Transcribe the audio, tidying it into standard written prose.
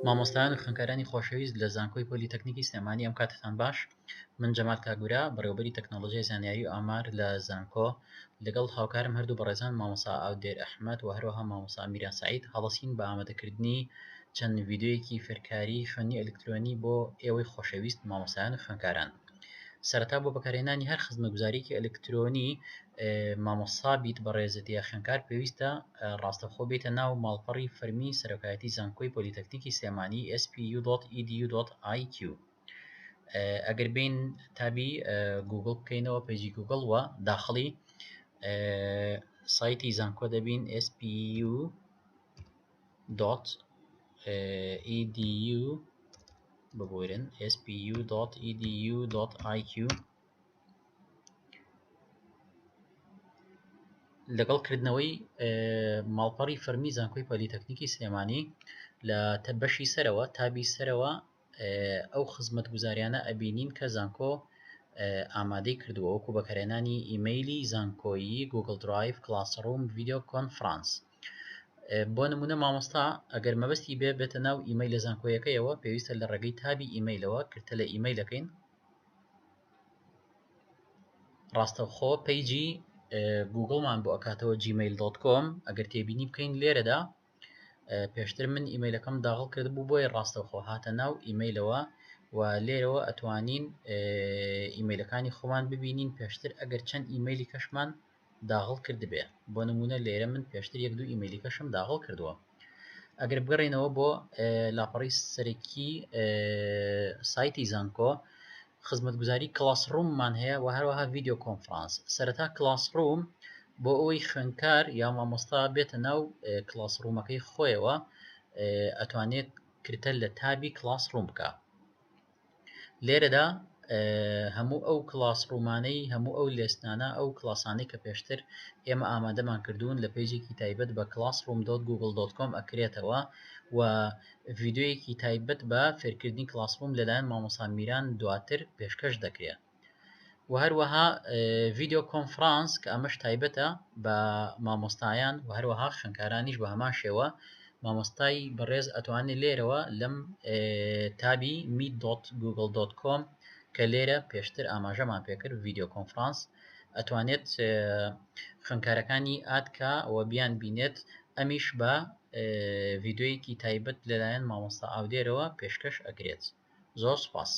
مامۆستایان و خوێندکارانی خۆشەویست لە زانکۆی پۆلیتەکنیکی سلێمانی ئەم کاتتان باش من جەمال کاکبرا بەڕێوەبەری تەکنەڵۆژیای زانیاری و ئامار لە زانکۆ لەگەڵ هاوکارم هەردوو بەڕێزان مامۆستا ئاودێر ئەحمەد و هەروەها مامۆستا میران سەعید هەڵەسین بە ئامادەکردنی چەند ڤیدیۆیەکی فێرکاری خوێندنی ئەلکترۆنی بۆ ئێوەی خۆشەویست مامۆستایان و خوێندکاران. سەرەتا بۆ بەکارهێنانی هەر خزمەتگوزاریەکی ئەلکترۆنی مامۆستا بیت بەڕێزت یا خوێندکار پێویستە ڕاستەوخۆ بێیتە ناو ماڵپەڕی فەرمی سەرۆکایەتی زانکۆی پۆلیتەکنیکی سلێمانی spu.edu.iq ئەگەر بین tab ی گوگڵ بکەینەوە page ی گوگڵ و داخڵی سایتی زانکۆ دەبین spu.edu ببورن spu.edu.iq لەگەڵ کردنەوەی ماڵپەڕی فەرمی زانکۆی پۆلیتەکنیکی سلێمانی لە بەشی سەرەوە tab ی سەرەوە ئەو خزمەتگوزاریانە ئەبینین کە زانکۆ ئامادەی کردووە وەکو بەکارهێنانی ئیمەیلی زانکۆیی گوگڵ درایڤ کلاسڕوم ڤیدیۆ کۆنفرانس بۆ نمونە مامۆستا ئەگەر مەبەستی بێ بێتە ناو ئیمەیلە زانکۆیەکەیەوە پێویستە لە ڕێگەی tab ی ئیمەیلەوە کرتە لە ئیمەیلەکەین ڕاستەوخۆ page ی گوگڵمان بۆ ئەکاتەوە gmail.com ئەگەر تێبینی بکەین لێرەدا پێشتر من ئیمەیلەکەم داغڵ کردبوو بۆیە ڕاستەوخۆ هاتە ناو ئیمەیلەوە و لێرەوە ئەتوانین ئیمەیلەکانی خۆمان ببینین پێشتر ئەگەر چەند ئیمەیلی کەشمان داغڵ کردبێ بۆ نمونە لێرە من پێشتر یەک دوو ئیمەیلی کەشم داغڵ کردووە ئەگەر بگەڕێینەوە بۆ لاپەڕی سەرەکی سایتی زانکۆ خزمەتگوزاری Classroom مان هەیە و هەروەها ڤیدیۆ کۆنفرانس سەرەتا Classroom بۆ ئەوەی خوێندکار یا مامۆستا بێتە ناو Classroom ەکەی خۆیەوە ئەتوانێت کرتە لە tab ی Classroom بکە لێرەدا هەموو ئەو classroom انەی هەموو ئەو lesson انە ئەو کلاسانەی کە پێشتر ئێمە ئامادەمان کردوون لە page ێکی تایبەت بە classroom.google.com ئەکرێتەوە و ڤیدیۆیەکی تایبەت بە فێرکردنی Classroom لەلایەن مامۆستا میران دواتر پێشکەش دەکرێت و هەروەها ڤیدیۆ کۆنفرانس کە ئەمەش تایبەتە بە مامۆستایان و هەروەها خوێندکارانیش بە هەمان شێوە مامۆستای بەڕێز ئەتوانێت لێرەوە لەم tab ی meet.google.com کە لێرە پێشتر ئاماژەمان پێکرد ڤیدیۆ کۆنفرانس ئەتوانێت خوێندکارەکانی add کا و بیان بینێت ئەمیش بە ڤیدیۆیەکی تایبەت لەلایەن مامۆستا ئاودێرەوە پێشکەش ئەکرێت. زۆر سوپاس.